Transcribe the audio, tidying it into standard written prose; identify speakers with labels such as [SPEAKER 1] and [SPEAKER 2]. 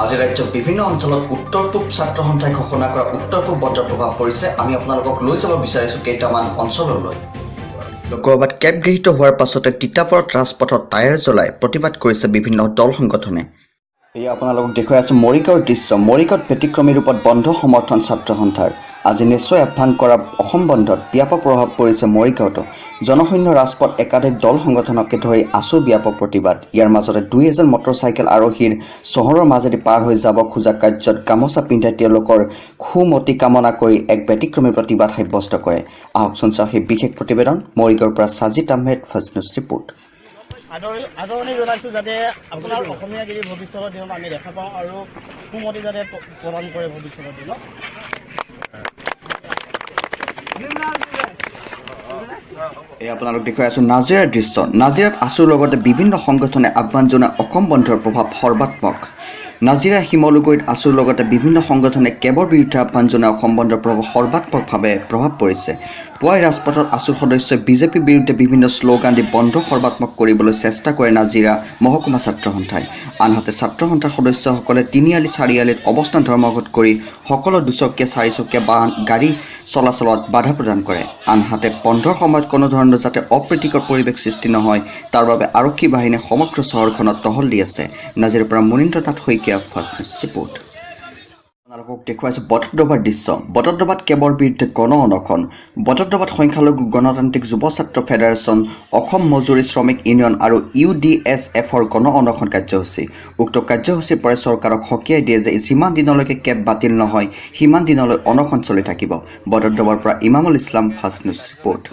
[SPEAKER 1] আজি ৰাজ্যৰ বিভিন্ন অঞ্চলত উত্তৰ পূব ছাত্ৰ সন্থাই ঘোষণা কৰা উত্তৰ পূব বন্ধৰ প্ৰভাৱ পৰিছে। আমি আপোনালোকক লৈ যাব বিচাৰিছোঁ কেইটামান অঞ্চললৈ। লোকসভাত কেব গৃহীত হোৱাৰ পাছতে তিতাবৰত ৰাজপথত টায়াৰ জ্বলাই প্ৰতিবাদ কৰিছে বিভিন্ন দল সংগঠনে। এয়া আপোনালোকক দেখুৱাই আছোঁ মৰিগাঁৱৰ দৃশ্য। মৰিগাঁৱত ব্যতিক্ৰমী ৰূপত বন্ধ সমৰ্থন ছাত্ৰ সন্থাৰ। আজি নিশ্চয় আহ্বান কৰা অসম বন্ধত ব্যাপক প্ৰভাৱ পৰিছে মৰিগাঁৱতো। জনশূন্য ৰাজপথ, একাধিক দল সংগঠনকে ধৰি আছুৰ ব্যাপক প্ৰতিবাদ। ইয়াৰ মাজতে দুই এজন মটৰচাইকেল আৰোহীৰ চহৰৰ মাজেদি পাৰ হৈ যাব খোজা কাৰ্যত গামোচা পিন্ধাই তেওঁলোকৰ সুমতি কামনা কৰি এক ব্যতিক্ৰমী প্ৰতিবাদ সাব্যস্ত কৰে। আহকচোন চাওঁ সেই বিশেষ প্ৰতিবেদন। মৰিগাঁৱৰ পৰা Sajid Ahmed, first news report.
[SPEAKER 2] আদৰণি জনাইছোঁ, যাতে আপোনাৰ অসমীয়াগিৰি ভৱিষ্যতৰ দিনত আমি দেখা পাওঁ আৰু সুমতি যাতে প্ৰদান কৰে ভৱিষ্যতৰ দিনত।
[SPEAKER 1] এই আপোনালোক দেখুৱাই আছোঁ নাজিৰাৰ দৃশ্য। নাজিৰাত আছুৰ লগতে বিভিন্ন সংগঠনে আহ্বান জনোৱা অসম বন্ধৰ প্ৰভাৱ সৰ্বাত্মক। নাজিৰা শিমলুগুৰিত আছুৰ লগতে বিভিন্ন সংগঠনে কেবৰ বিৰুদ্ধে আহ্বান জনোৱা অসম বন্ধৰ প্ৰভাৱ সৰ্বাত্মকভাৱে প্ৰভাৱ পৰিছে। পুৱাই ৰাজপথত আছুৰ সদস্যই বিজেপিৰ বিৰুদ্ধে বিভিন্ন শ্লোগান দি বন্ধ সৰ্বাত্মক কৰিবলৈ চেষ্টা কৰে নাজিৰা মহকুমা ছাত্ৰ সন্থাই। আনহাতে ছাত্ৰ সন্থাৰ সদস্যসকলে তিনিআলি চাৰিআলিত অৱস্থান ধৰ্মঘট কৰি সকলো দুচকীয়া চাৰিচকীয়া বাহন গাড়ী চলাচলত বাধা প্ৰদান কৰে। আনহাতে বন্ধৰ সময়ত কোনো ধৰণৰ যাতে অপ্ৰীতিকৰ পৰিৱেশ সৃষ্টি নহয়, তাৰ বাবে আৰক্ষী বাহিনীয়ে সমগ্ৰ চহৰখনত টহল দি আছে। নাজিৰাৰ পৰা Munindra Nath Saikia, first news report. আপোনালোকক দেখুৱাইছোঁ বটদ্ৰৱাৰ দৃশ্য। বটদ্ৰৱাত কেবৰ বিৰুদ্ধে গণ অনশন। বটদ্ৰৱাত সংখ্যালঘু গণতান্ত্ৰিক যুৱ ছাত্ৰ ফেডাৰেশ্যন, অসম মজুৰি শ্ৰমিক ইউনিয়ন আৰু ইউ ডি এছ এফৰ গণ অনশন কাৰ্যসূচী। উক্ত কাৰ্যসূচীৰ পৰাই চৰকাৰক সকীয়াই দিয়ে যে যিমান দিনলৈকে কেব বাতিল নহয়, সিমান দিনলৈ অনশন চলি থাকিব। বটদ্ৰৱাৰ পৰা ইমামুল ইছলাম, ফাৰ্ষ্ট নিউজ ৰিপৰ্ট।